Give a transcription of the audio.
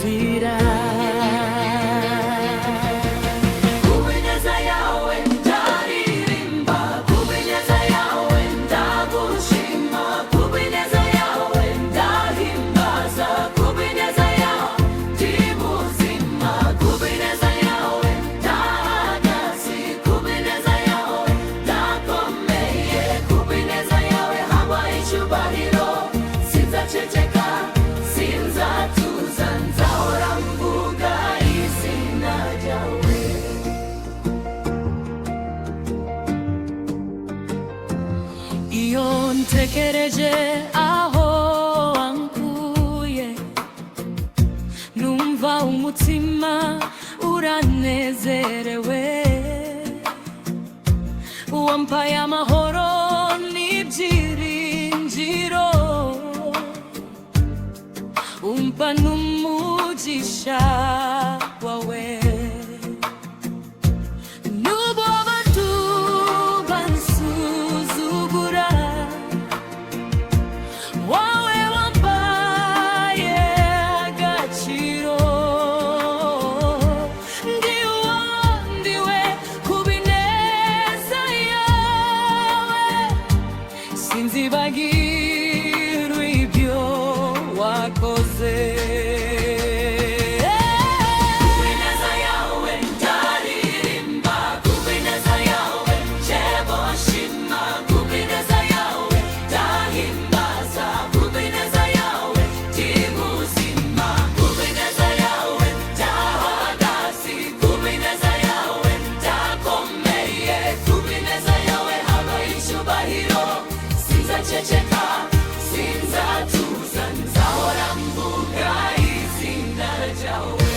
Nzira. Kubineza yawe ndaririmba, kubineza yawe ndagushima, kubineza yawe ndahimbaza, kubineza yawe ndi muzima, kubineza yawe ndahagaze, kubineza yawe ndakomeye, kubineza yawe habwa icyubahiro. Sinzaceceka, sinzatuza, nzahora mvuga izina ryawe. Iyo ntekereje aho wankuye, numva umutima uranezerewe. Wampaye amahoro n'ibyiringiro, umpa n'umugisha wawe. Nubwo abantu bansuzugura, wowe wampaye agaciro. Ndi uwandiwe kubineza yawe, sinzibagirwa ibyo wakoze. Kubineza yawe ndaririmba, kubineza yawe nshima, kubineza yawe ndahimbaza, kubineza yawe ndi muzima, kubineza yawe ndahagaze, kubineza yawe ndakomeye, kubineza yawe haba icyubahiro. Sinzaceceka, sinzatuza, nzahora mvuga izina ryawe.